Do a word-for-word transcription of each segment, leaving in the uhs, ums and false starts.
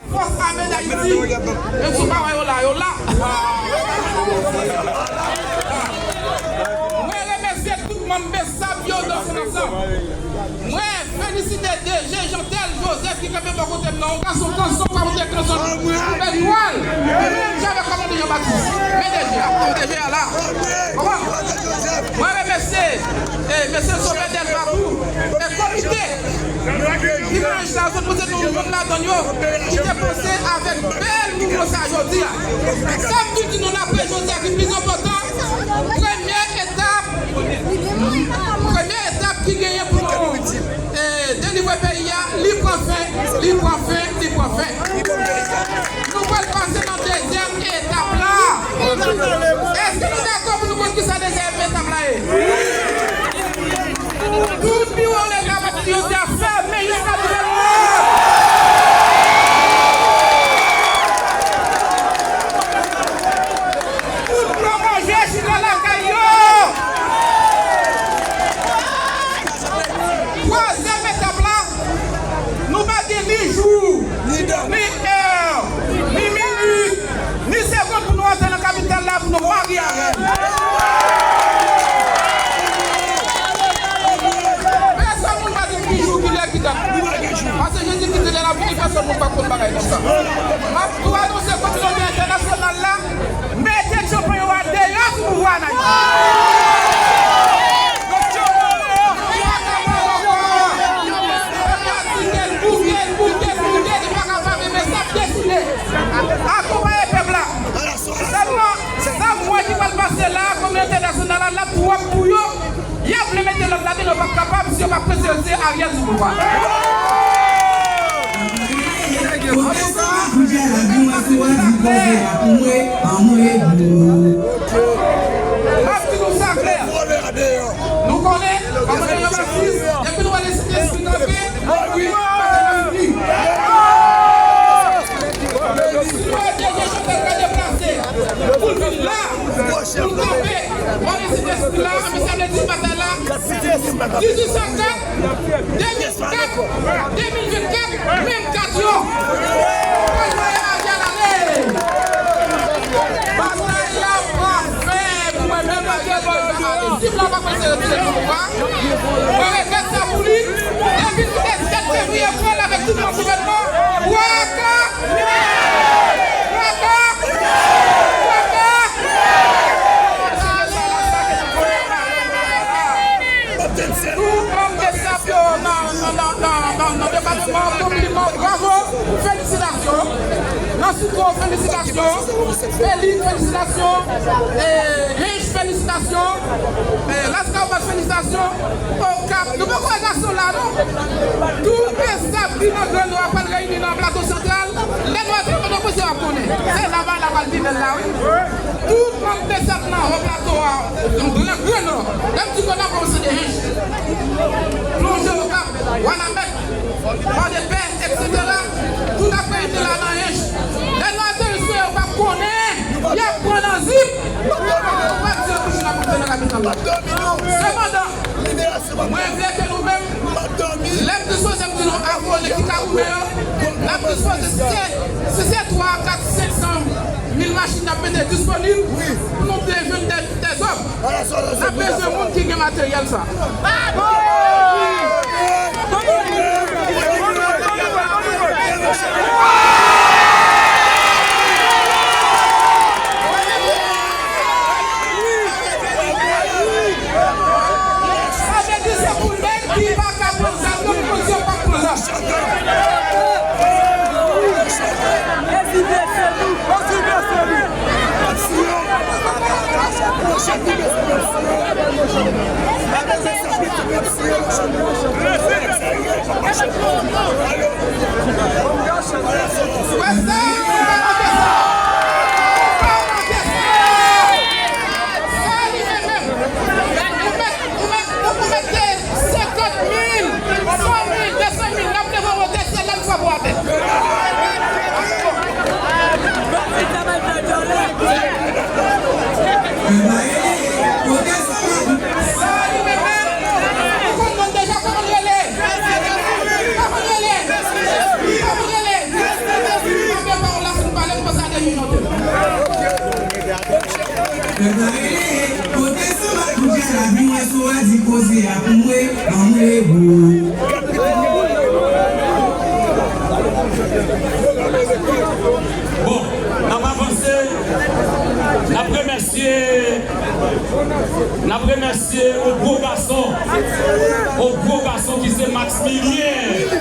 Fòs ame Dayiti, menm si w pa wè yo la, yo la. Mwen remèsye tout manm BESAP yo nan ansanm. Mwen felisite DG Jeantel Joseph ki kanpe bò kote m nan. Yon gason kanson, pa monte kanson. Koupè twal. Menm jan avèk kòmandan Jean Baptiste. Men DG a. DG a la. Konprann? Mwen remèsye, eh, mesye Sovè Delva tou. E komite ki nan H la, sot pote nou youn ladan yo, ki te panse avèk bèl mouvman sa jodi a. Sa m vin di nou la, apre jodi a, ki pi enpòtan, premye etap, premye etap ki genyen pou nou, eh, delivre peyi a, li pran fen, li pran fen, li pran fen. Nou pral pase nan dezyèm etap la. Èske nou dakò pou nou konn kisa dezyèm etap la ye? Tout biwo leta pati yo te ap fèmen jiska nouvèl lòd. Tout plan manje chita lakay yo. Twazyèm etap la, nou pa gen ni jou, ni è, ni minit, ni segonn pou nou antre nan kapital la pou nou mare avè l. Pèsonn moun pa di m ki jou, ki lè, ki dat. Paske Jezi Kris di lè l ap vini, pèsonn moun pa konn bagay konsa. M ap tou anonse kominote entènasyonal la, mete tchanpan yo a deyò sou pouvwa a n Ayiti. Pèp la di ke l bouke, l bouke, l bouke, li pa kapab, men sa ap deside. Akonpaye pèp la. Sèlman, sa m wè ki pral pase la, kominote entènasyonal la, l ap twòp pou yo. Y ap vle mete lòd ladan, yo p ap kapab si yo p ap prese yo se Ariel sou pouvwa. Kote sa? M ap di nou sa klè. Nou konnen, kòmandan Jean Baptiste, depi nou wè Lespri kanpe, nou pa ka fini. Si nou wè DG Jeantel ka deplase pou l vin la, pou l kanpe, mwen, Lespri la, men sa vle di batay la, dizuit san kat, de mil kat, de mil vennkat, menm kat yo. Mwen voye Ariel ale. Batay la pa fè pou mwen menm Ariel Dolan ale. Si blan pa prese retire sou pouvwa, mwen regrèt sa pou li. Depi nou te sèt fevriye, pran l avèk tout manm gouvènman. Waka! Waka! Waka! Tout manm BESAP yo nan, nan, nan, nan, nan, nan depatman, konpliman, bravo, felisitasyon. Nan Sitwo, felisitasyon. Felix, felisitasyon. E, Hench, felisitasyon. E, Laskawobas, felisitasyon. Okap, nou poko wè gason la, non? Tout BESAP ki nan Gran Nò a pral reyini nan Plato Santral. Lè nou antre, nou koze w ap konnen. Se laba, laba l pi bèl la, wi. Tout manm BESAP nan Wo Plato a, nan Gran, Gran Nò. Lè m di Gran Nò, kòmanse de Hench, plonje Okap, Wanament, Pòdepè, etsetera. Tout ap reyini la nan Hench. Lè nou ateri sou yo, w ap konnen. Y ap pran nan zip. Ou pa di yo toujou n ap monte nan kapital la. Sepandan, mwen vle ke nou menm, lè m dispoze m di nou avole ki ka goumen yo, n ap dispoze, si se, si se twa, kat, senk san mil machin n ap mete disponib pou nou te jwenn dè, dèzòm. N ap bezwen moun ki gen materyèl sa. Sa vle di se pou nèg ki pa ka pran zam yo, pou kondisyon pa pran zam. Ou pa manke sa. Ou pa manke sa. Sa li menm menm. Ou mèt, ou mèt, ou mèt senkant mil, san mil, de san mil, n ap leve yon wote, se la n frape w atè. Sa li menm menm, ou konn non l deja, kòman l rele? Kòman l rele? Kòman l rele? Pèp la rele, kote Sanba Koudja, lavi mwen sou a di koze a pou mwen, anmwe gwo. Bon, n ap avanse. N ap remèsye, n ap remèsye yon gwo gason, yon gwo gason ki se Maximilien.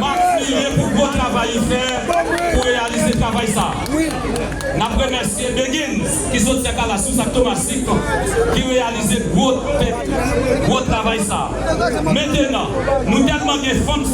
Maximilien pou gwo travay li fè pou reyalize travay sa. N ap remèsye Begins ki soti ak Alasous ak Tomasik ki reyalize gwo, gwo travay sa. Mentenan, nou tèlman gen fanm sou